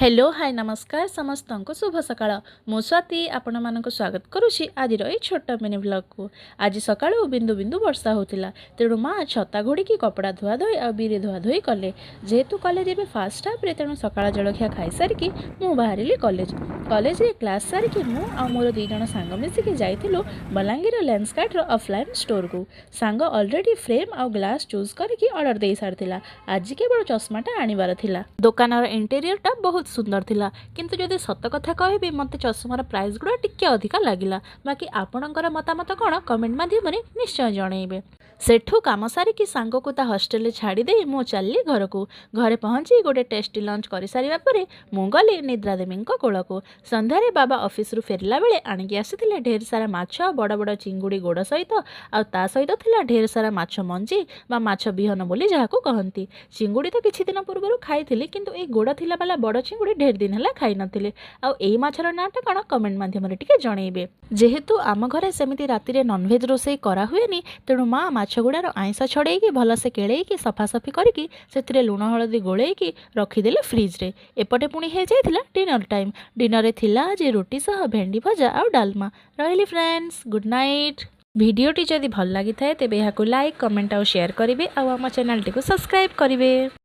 Hello, high, ନମସ୍କାର ସମସ୍ତଙ୍କୁ, ଶୁଭ ସକାଳ। ମୁଁ ସ୍ୱାତି ଆପଣମାନଙ୍କୁ ସ୍ୱାଗତ କରୁଛି ଆଜିର ଏଇ ଛୋଟ ମିନି ଭ୍ଲଗ୍କୁ। ଆଜି ସକାଳୁ ବିନ୍ଦୁ ବିନ୍ଦୁ ବର୍ଷା ହେଉଥିଲା, ତେଣୁ ମା ଛତା ଘୋଡ଼ିକି କପଡ଼ା ଧୁଆ ଧୋଇ ଆଉ ବିରି ଧୁଆ ଧୋଇ କଲେ। ଯେହେତୁ କଲେଜ ଏବେ ଫାଷ୍ଟ ହାଫ୍ରେ, ତେଣୁ ସକାଳ ଜଳଖିଆ ଖାଇସାରିକି ମୁଁ ବାହାରିଲି କଲେଜ। କଲେଜରେ କ୍ଲାସ୍ ସାରିକି ମୁଁ ଆଉ ମୋର ଦୁଇ ଜଣ ସାଙ୍ଗ ମିଶିକି ଯାଇଥିଲୁ ବଲାଙ୍ଗୀର ଲେନ୍ସକାର୍ଟର ଅଫଲାଇନ୍ ଷ୍ଟୋରକୁ। ସାଙ୍ଗ ଅଲରେଡ଼ି ଫ୍ରେମ୍ ଆଉ ଗ୍ଲାସ୍ ଚୁଜ୍ କରିକି ଅର୍ଡ଼ର ଦେଇ ସାରିଥିଲା। ଆଜି କେବଳ ଚଷମାଟା ଆଣିବାର ଥିଲା। ଦୋକାନର ଇଣ୍ଟେରିୟରଟା ବହୁତ ସୁନ୍ଦର ଥିଲା, କିନ୍ତୁ ଯଦି ସତ କଥା କହିବି, ମୋତେ ଚଷମାର ପ୍ରାଇସ୍ ଗୁଡ଼ା ଟିକେ ଅଧିକା ଲାଗିଲା। ବାକି ଆପଣଙ୍କର ମତାମତ କ'ଣ, କମେଣ୍ଟ ମାଧ୍ୟମରେ ନିଶ୍ଚୟ ଜଣେଇବେ। ସେଠୁ କାମ ସାରିକି ସାଙ୍ଗକୁ ତା ହଷ୍ଟେଲରେ ଛାଡ଼ିଦେଇ ମୁଁ ଚାଲିଲି ଘରକୁ। ଘରେ ପହଞ୍ଚି ଗୋଟେ ଟେଷ୍ଟି ଲଞ୍ଚ କରିସାରିବା ପରେ ମୁଁ ଗଲି ନିଦ୍ରା ଦେବୀଙ୍କ କୋଳକୁ। ସନ୍ଧ୍ୟାରେ ବାବା ଅଫିସରୁ ଫେରିଲା ବେଳେ ଆଣିକି ଆସିଥିଲେ ଢେର ସାରା ମାଛ, ବଡ଼ ବଡ଼ ଚିଙ୍ଗୁଡ଼ି ଗୋଡ଼ ସହିତ, ଆଉ ତା ସହିତ ଥିଲା ଢେର ସାରା ମାଛ ମଞ୍ଜି ବା ମାଛ ବିହନ ବୋଲି ଯାହାକୁ କହନ୍ତି। ଚିଙ୍ଗୁଡ଼ି ତ କିଛି ଦିନ ପୂର୍ବରୁ ଖାଇଥିଲି, କିନ୍ତୁ ଏଇ ଗୋଡ଼ ଥିଲା ବାଲା ବଡ଼ ଚିଙ୍ଗୁଡ଼ି ଢେର ଦିନ ହେଲା ଖାଇନଥିଲି। ଆଉ ଏଇ ମାଛର ନାଁଟା କ'ଣ, କମେଣ୍ଟ ମାଧ୍ୟମରେ ଟିକେ ଜଣେଇବେ। ଯେହେତୁ ଆମ ଘରେ ସେମିତି ରାତିରେ ନନଭେଜ୍ ରୋଷେଇ କରାହୁଏନି, ତେଣୁ ମା ମାଛ ଗୁଡ଼ାର ଆଇଁଷ ଛଡ଼େଇକି, ଭଲସେ କେଳେଇକି, ସଫାସଫି କରିକି, ସେଥିରେ ଲୁଣ ହଳଦୀ ଗୋଳେଇକି ରଖିଦେଲେ ଫ୍ରିଜରେ। ଏପଟେ ପୁଣି ହେଇଯାଇଥିଲା ଡିନର ଟାଇମ୍। ଡିନରରେ ଥିଲା ଆଜି ରୁଟି ସହ ଭେଣ୍ଡି ଭଜା ଆଉ ଡାଲମା। ରହିଲି ଫ୍ରେଣ୍ଡସ୍, ଗୁଡ୍ ନାଇଟ୍। ଭିଡ଼ିଓଟି ଯଦି ଭଲ ଲାଗିଥାଏ, ତେବେ ଏହାକୁ ଲାଇକ୍, କମେଣ୍ଟ ଆଉ ସେୟାର କରିବେ ଆଉ ଆମ ଚ୍ୟାନେଲଟିକୁ ସବସ୍କ୍ରାଇବ୍ କରିବେ।